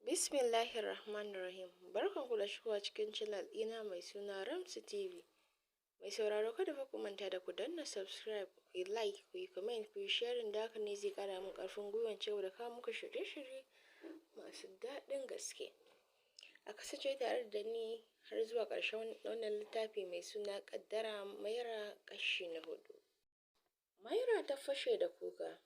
Bismillahirrahmanirrahim. Barkanku da shigowa cikin channel ɗina mai suna Ramsu TV. Mai sauraro, kada fa ku manta da ku danna subscribe, ku yi like, ku yi comment, ku yi sharing, da haka ne zai ƙara min ƙarfin gwiwan cewa da kawo muku shirye-shirye masu daɗin gaske. A kasance tare da ni har zuwa ƙarshen wannan littafi mai suna Ƙaddara Maira, kashi na huɗu. Maira ta fashe da kuka.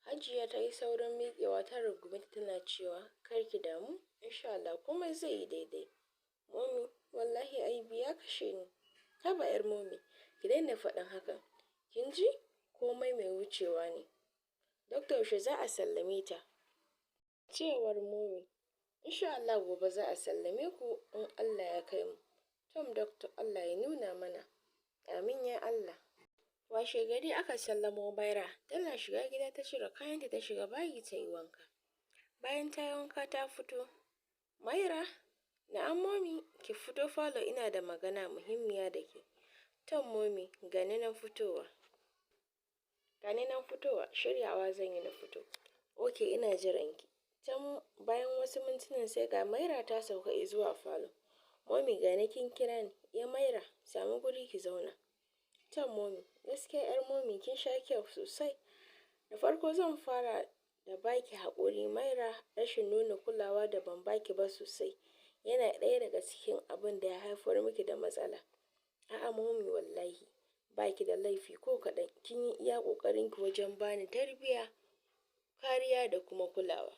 Hajiya ta yi saurin miƙewa ta rungume ta tana cewa, "Kar ki damu, insha Allah komai zai yi daidai." "Mommy, wallahi Aibi ya kashe ni." "Haba 'yar mommy, ki daina faɗin hakan. Kin ji? Komai mai wucewa ne. Doctor, yaushe za a sallame ta?" Cewar mommy. "Insha Allah gobe za a sallame ku in Allah ya kai mu." "Tom doctor, Allah ya nuna mana." "Amin ya Allah." Washe gari aka sallamo Maira. Tana shiga gida ta cire kayanta, ta shiga bayi ta yi wanka. Bayan ta yi wanka ta fito. "Maira." "Na'am mommy." "Ki fito falo, ina da magana muhimmiya da ke." "Tom mommy, gani nan fitowa. Gani nan fitowa, shiryawa zan yi na fito." "Ok, ina jiran ki." Can bayan wasu mintunan sai ga Maira ta sauka zuwa falo. "Mommy, gani, kin kira ni." "Eh Maira, samu guri ki zauna." "Tom mommy, gaskiya 'yar mommy kin sha kyau sosai. Da farko zan fara da baki haƙuri Maira, rashin nuna kulawa da ban baki ba sosai yana ɗaya daga cikin abin da ya haifar miki da matsala." "A'a mommy, wallahi baki da laifi ko kaɗan. Kin yi iya ƙoƙarin ki wajen bani tarbiyya, kariya da kuma kulawa.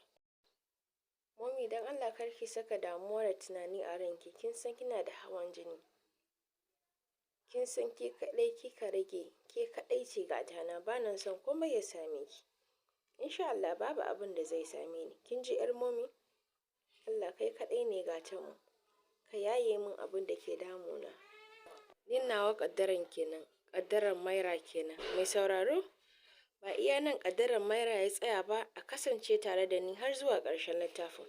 Mommy, don Allah kar ki saka damuwa da tunani a ranki. Kin san kina da hawan jini. Kin san ke kaɗai kika rage, ke kaɗai ce gatana, bana son komai ya same ki." "Insha Allah babu abin da zai same ni. Kin ji 'yar mommy? Allah kai kaɗai ne gatanmu. Ka yaye min abin da ke damuna." Ni nawa ƙaddaran kenan, ƙaddaran Maira kenan. Mai sauraro, ba iya nan ƙaddaran Maira ya tsaya ba, a kasance tare da ni har zuwa ƙarshen littafin.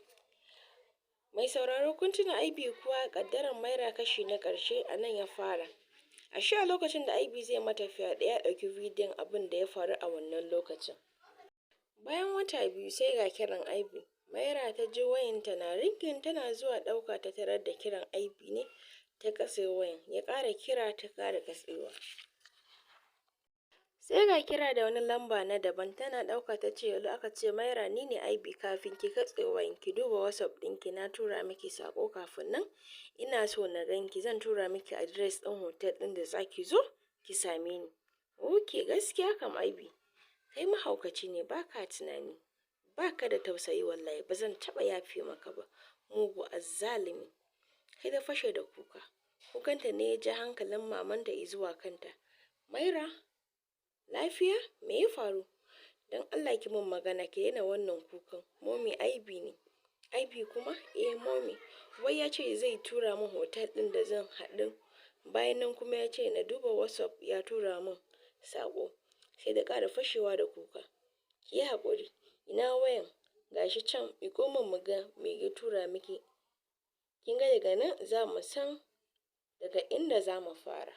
Mai sauraro, kun tuna Aibi kuwa? Ƙaddaran Maira kashi na ƙarshe a nan ya fara. Ashe a lokacin da Aibi zai mata fyaɗe ya ɗauki bidiyon abin da ya faru a wannan lokacin. Bayan wata 2 sai ga kiran Aibi. Maira ta ji wayanta na ringing, tana zuwa ɗauka ta tarar da kiran Aibi ne, ta katse wayan. Ya ƙara kira, ta ƙara katsewa. Sai ga kira da wani lamba na daban, tana ɗauka ta ce, "Hello." Aka ce, "Maira, ni ne Aibi. Kafin ki katse wayan, ki duba WhatsApp ɗinki, na tura miki saƙo. Kafin nan ina so na ganki, zan tura miki address ɗin hotel ɗin da zaki zo ki same ni." "Ok, gaskiya kam Aibi, kai mahaukaci ne, baka tunani, baka da tausayi. Wallahi ba zan taɓa yafe maka ba, mugu azzalumi." Kai ta fashe da kuka. Kukanta ne ya ja hankalin mamanta zuwa kanta. "Maira, lafiya? Me ya faru? Don Allah ki mun magana, ki daina wannan kukan." "Mommy, Aibi ne." "Aibi kuma?" "Eh mommy, wai ya ce zai tura min hotel ɗin da zan haɗu, bayan nan kuma ya ce na duba WhatsApp, ya tura min saƙo." Sai da ƙara fashewa da kuka. "Ki yi haƙuri, ina wayan?" "Gashi can, miƙo min mu ga me ya tura miki. Kin ga daga nan za mu san daga inda za mu fara."